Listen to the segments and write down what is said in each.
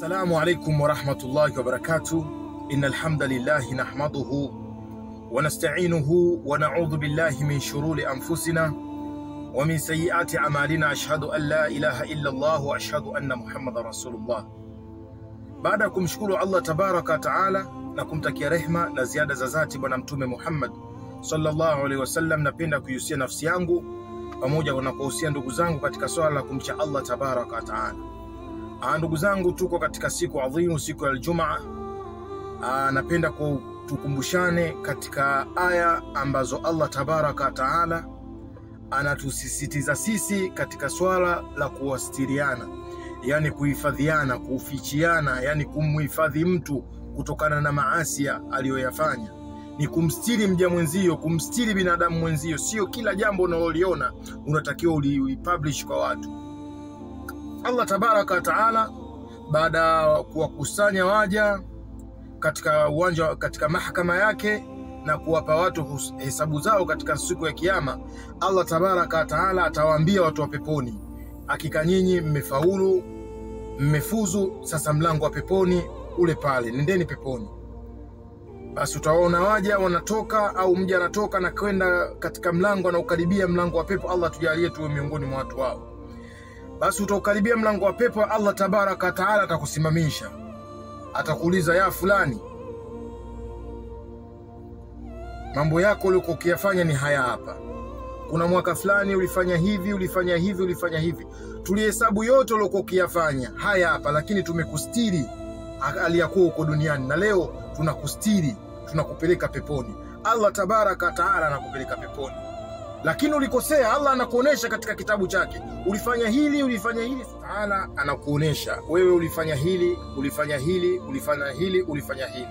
Assalamu alaikum warahmatullahi wabarakatuh. Innal hamdalillahi nahmaduhu wa nasta'inuhu wa na'udhu billahi min shururi anfusina wa min sayyiati a'malina. Ashhadu an la ilaha illa Allah wa ashhadu anna Muhammadan rasulullah. Baada ya kumshukuru Allah tabaraka taala na kumtakia rehma na ziada za zati Bwana Mtume Muhammad sallallahu alaihi wasallam, napenda kuihusia nafsi yangu pamoja na kuhusia ndugu zangu katika swala la kumcha Allah tabaraka taala. Ndugu zangu, tuko katika siku adhimu, siku ya Ijumaa. Napenda tukumbushane katika aya ambazo Allah tabaraka taala anatusisitiza sisi katika swala la kuwastiriana, yani kuhifadhiana, kufichiana, yani kumhifadhi mtu kutokana na maasi aliyoyafanya. Ni kumstiri mja mwenzio, kumstiri binadamu mwenzio. Sio kila jambo unaloliona unatakiwa ulipublish kwa watu. Allah tabaraka taala baada ya kuwakusanya waja katika uwanja, katika mahakama yake na kuwapa watu hesabu zao katika siku ya Kiyama, Allah tabaraka taala atawaambia watu wa peponi, hakika nyinyi mmefaulu, mmefuzu, sasa mlango wa peponi ule pale, nendeni peponi. Basi utaona waja wanatoka au mja anatoka na kwenda katika mlango na ukaribia mlango wa pepo. Allah tujalie tuwe miongoni mwa watu wao. Basi utaukaribia mlango wa pepo, Allah tabaraka taala atakusimamisha, atakuuliza, ya fulani, mambo yako uliokuwa ukiyafanya ni haya hapa. Kuna mwaka fulani ulifanya hivi, ulifanya hivi, ulifanya hivi, tulihesabu yote uliokuwa ukiyafanya haya hapa, lakini tumekustiri aliyakuwa uko duniani, na leo tunakustiri, tunakupeleka peponi. Allah tabaraka taala anakupeleka peponi, lakini ulikosea. Allah anakuonesha katika kitabu chake, ulifanya hili, ulifanya hili. Taala anakuonesha wewe ulifanya hili, ulifanya hili, ulifanya hili, ulifanya hili.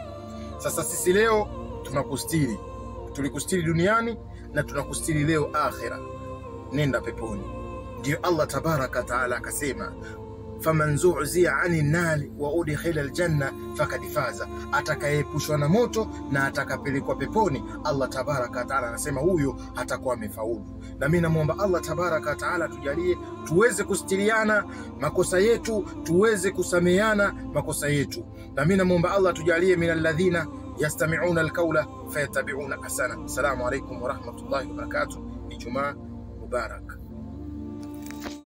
Sasa sisi leo tunakustiri, tulikustiri duniani na tunakustiri leo akhira, nenda peponi. Ndio Allah tabaraka taala akasema, faman zu'zi'a 'anil nari wa udkhila aljanna faqad faza, atakayeepushwa na moto na atakapelekwa peponi, Allah tabaraka taala anasema huyo atakuwa amefaulu. Na mimi namuomba Allah tabaraka taala tujalie tuweze kustiriana makosa yetu, tuweze kusameana makosa yetu. Na mimi namuomba Allah tujalie minal ladhina yastami'una alqawla fayattabi'una ahsana. Assalamu alaykum wa rahmatullahi wa barakatuh. Ijumaa mubarak.